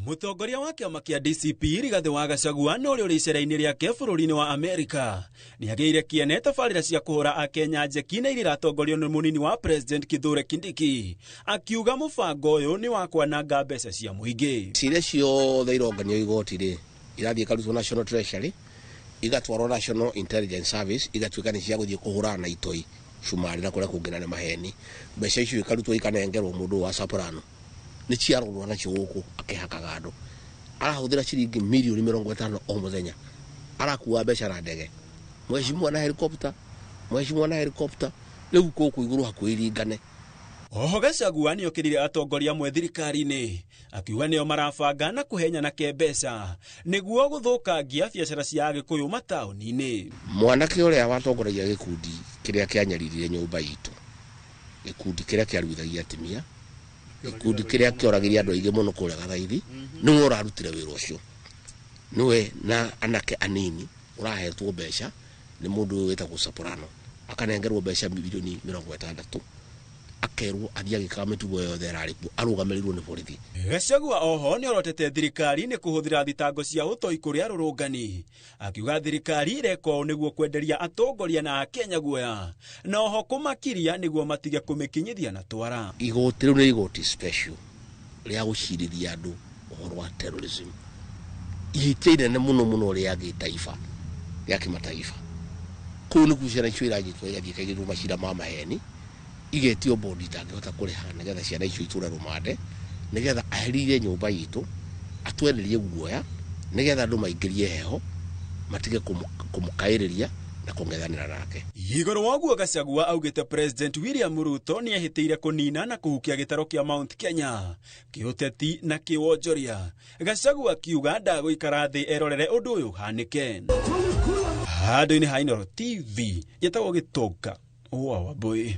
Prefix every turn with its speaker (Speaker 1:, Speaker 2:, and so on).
Speaker 1: Mũtongoria wa kĩama kĩa DCP Rigathĩ wa Gachagua na ũrĩa ũrĩ icera-inĩ rĩake bũrũri-inĩ wa Amerika nĩ agĩire kĩene tabarĩra cia kũhũra Akenya njeki na iria iratongorio nĩ mũnini wa President Kithure Kindiki, akiuga mũbango ũyũ nĩ wa kwananga mbeca cia mũingĩ.
Speaker 2: Ciria ciothe ironganio igoti rĩ, irathiĩ ikarutwo National Treasury, igatwarwo National Intelligence Service, igatuĩka nĩ cia gũthiĩ kũhũrana na itoi cumarĩ na kũrĩa kũngĩ, na nĩ maheni. Mbeca icio ikarutwo ikanengerwo mũndũ wa Soprano, nĩ ciarorwo nacio gũkũ akĩhakaga andũ. Arahũthĩra ciringi mirioni 50 o mũthenya, arakua mbeca na ndege, mheshimiwa na helicopter, mheshimiwa na helicopter, rĩu gũkũ igũrũ hakuhĩ iringane.
Speaker 1: Oho Gachagua nĩ okĩrire atongoria amwe thirikari-inĩ, akiuga nĩo marabanga na kũhenyana mbeca nĩguo gũthũkangia biacara cia Agĩkũyũ mataũni-inĩ.
Speaker 2: Mwanake ũrĩa watongoragia gĩkundi kĩrĩa kĩanyaririre nyũmba itũ, gĩkundi kĩrĩa kĩaruithagia atumia, gĩkundi kĩrĩa kĩoragire andũ aingĩ mũno kũrĩa Gathaithi, nĩwe ũrarutire wĩra ũcio. Nĩwe na anake anini ũrahetwo mbeca nĩ mũndũ ũyũ wĩtagwo Soprano, akanengerwo mbeca mirioni 60, akerwo athiĩ agĩkaga mĩtugo yothe ĩrarĩ kuo, arũgamĩrĩirwo nĩ borithi.
Speaker 1: Gachagua oho nĩ orotete thirikari nĩ kũhũthĩra thitango cia ũtoi kũrĩ arũrũngani, akiuga thirikari ĩreka ũũ nĩguo kwenderia atongoria na Akenya guoya na oho kũmakiria nĩguo matige kũmĩkinyithia na twara.
Speaker 2: Igoti rĩu nĩ igoti special rĩa gũcirithia andũ ũhoro wa terrorism, ihĩtia inene mũno mũno rĩa gĩtaifa, rĩa kĩmataifa. Kũu nĩkuo ciana icio iranyitwo, igathiĩ ikaigĩrĩrwo macira ma maheni, igetio bondi itangĩhota kũrĩha, nĩgetha ciana icio itũre rũmande, nĩgetha aherithie nyũmba itũ, atwenderie guoya, nĩgetha andũ maingĩrie heho, matige kũmũkaĩrĩria na kũng'ethanĩra nake.
Speaker 1: Igũrũ wa ũguo, Gachagua augĩte President William Ruto nĩ ehĩtĩire kũnina na kũhukia gĩtaro kĩa Mount Kenya kĩũteti na kĩwonjoria. Gachagua akiuga ndagũikara thĩ erorere ũndũ ũyũ ũhanĩke. Handũ-inĩ ha Inooro TV, njĩtagwo Gĩtonga wa Wambui.